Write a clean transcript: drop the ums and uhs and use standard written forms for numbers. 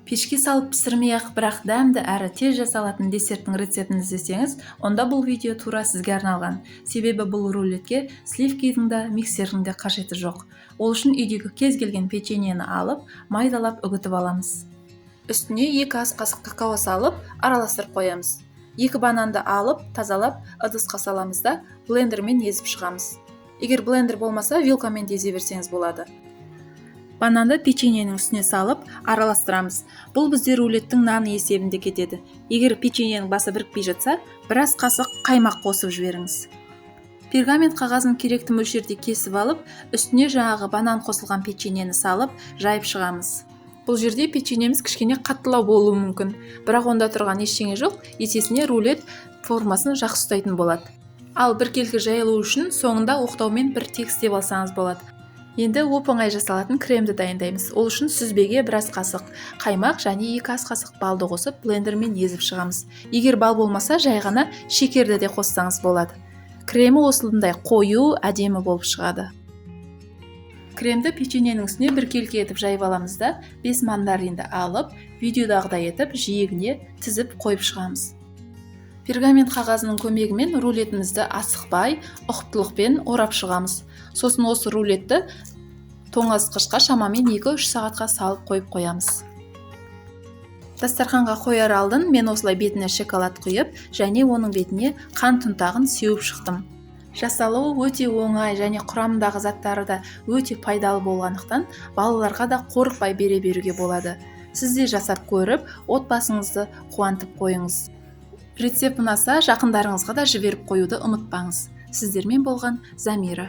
Пешке салып пісірмей ақ, бірақ дәмді әрі тез жасалатын десерттің рецептін іздесеңіз, онда бұл видео тура сізге арналған. Себебі бұл рулетке сливкидің да, миксердің де қажеті жоқ. Ол үшін үйдегі кез келген печеньені алып, майдалап үгітіп аламыз. Үстіне 2 ас қасық какао салып, араластырып қоямыз. 2 бананды алып, тазалап, ыдысқа саламыз да, блендермен езіп шығамыз. Егер блендер болмаса, вилкамен де езе берсеңіз болады. Бананды печеньенің үстіне салып, араластырамыз. Бұл бізде рулеттің наны есебінде кетеді. Егер печеньенің басы бірікпей жатса, біраз қасық қаймақ қосып жіберіңіз. Пергамент қағазын керекті мөлшерде кесіп алып, үстіне жаңағы банан қосылған печеньені салып, жайып шығамыз. Бұл жерде печеньеміз кішкене қаттылау болуы мүмкін, бірақ онда тұрған ештеңе жоқ, есесіне рулет формасын жақсы ұстайтын болады. Ал біркелкі жайылу үшін соңында оқтаумен бір тегістеп алсаңыз болады. Енді оп-оңай жасалатын кремді дайындаймыз. Ол үшін сүзбеге біраз қасық қаймақ және 2 ас қасық балды қосып, блендермен езіп шығамыз. Егер бал болмаса, жай ғана шекерді де қоссаңыз болады. Кремі осындай қою, әдемі болып шығады. Кремді печеньенің үстіне біркелкі етіп жайып аламыз да, 5 мандаринді алып, видеодағыдай етіп жиегіне тізіп қойып шығамыз. Пергамент қағазының көмегімен рулетімізді асықпай, ұқыптылықпен орап шығамыз. Сосын осы рулетті тоңазытқышқа шамамен 2-3 сағатқа салып қойып қоямыз. Дастарханға қояр алдын мен осылай бетіне шоколад құйып, және оның бетіне қант ұнтағын сеуіп шықтым. Жасалуы өте оңай және құрамындағы заттары да өте пайдалы болғандықтан балаларға да қорықпай бере беруге болады. Сіз де жасап көріп, отбасыңызды қуантып қойыңыз. Рецепт ұнаса, жақындарыңызға да жіберіп қоюды ұмытпаңыз. Сіздермен болған Замира.